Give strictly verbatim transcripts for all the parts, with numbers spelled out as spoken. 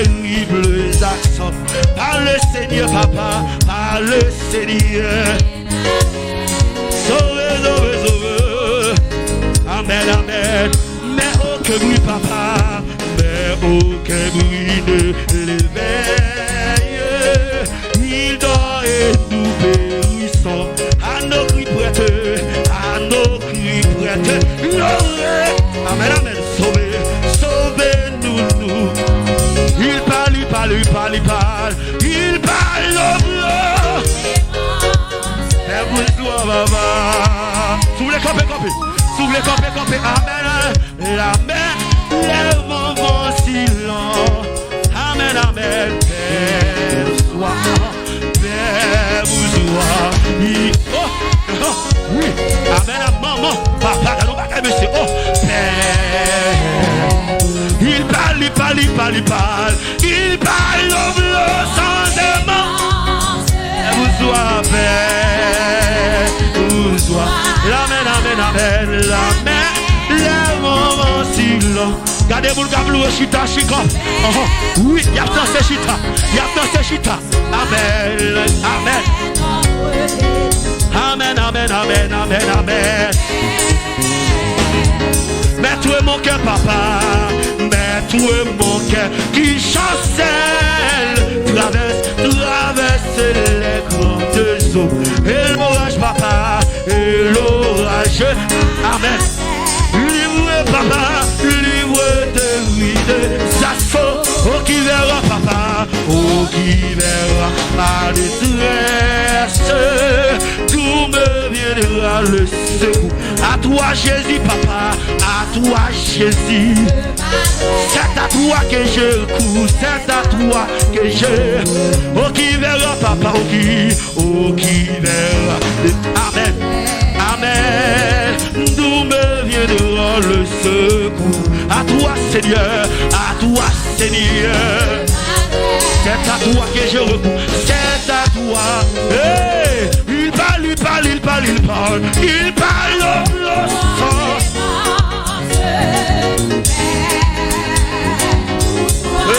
Terrible accent. Par le Seigneur, papa, par le Seigneur. Sove, sove, sove. Amen, amen. Mais aucun bruit, papa. Mais aucun bruit ne l'éveille. Il dort et nous périssons. À nos cris prête, à nos cris prête. L'oreille. Amen, amen. Sove, sove nou, nou. Il parle, il parle, il parle, il parle. Il parle au blanc. Fè bouzwa, papa. Si w vle kanpe, kanpe. Si w vle kanpe, kanpe. Amen. Lamè, lè van van silan. Amen, amen. Fè bouzwa. Fè bouzwa. I, oh, oh, wi. Amen, amen. Manman, papa, gade yon bagay, mesye. Oh, pè. Il parle, il parle, il parle, il parle. Il parle au blanc sans aimant. Fè bouzwa, fè bouzwa. Amen, amen, amen. Lamè, lè van van silan. Gade moun k ap louwe chita, chita. Oh, wi, y ap danse chita. Y ap danse chita. Amen. Amen. Amen, amen, amen, amen, amen. Maître mon cœur, papa, maître mon cœur, qui chancelle, traverse, traverse les grandes eaux. Et l'orage, papa, et l'orage. Amen. Livre, papa, livre de lui des assauts. Oh, qui verra, papa, oh, qui verra ma détresse. D'où me viendra le secours? À toi, Jésus, papa, à toi, Jésus. C'est à toi que je cours, c'est à toi que je. Oh, qui verra, papa, oh, qui, oh, qui verra. Amen. Amen. D'où me viendra le secours? À toi, Seigneur, à toi, Seigneur. C'est à toi que je recours, c'est à toi. Hey! Il parle, il parle, il parle, il parle. Il parle au blanc. Euh,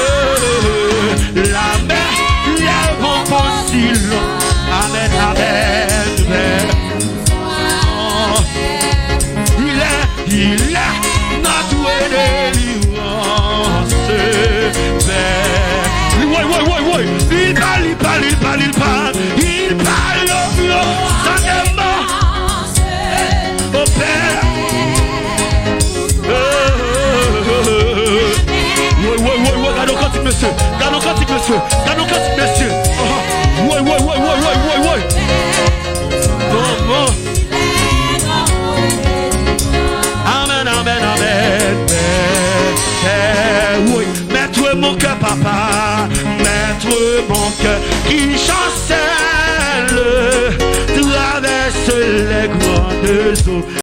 la mer, les vents vont si loin. Amen, amen, amen. Il est, il est notre délivrance. Vers. Oui, oui, oui, oui. Il parle, il parle, il parle, il parle. Il parle au blanc. Sa te mò. Au Père. Euh, euh, euh, euh. Woy, woy, woy, woy, gade yon kantik, mesye. Gade yon kantik, mesye. Gade yon kantik, mesye. Ah, ah. Woy, woy, woy, woy. Bon, bon. Amen, amen, amen. Père, père, oui. Maître mon cœur, papa, maître mon cœur, qui chancelle, traverse les grandes eaux.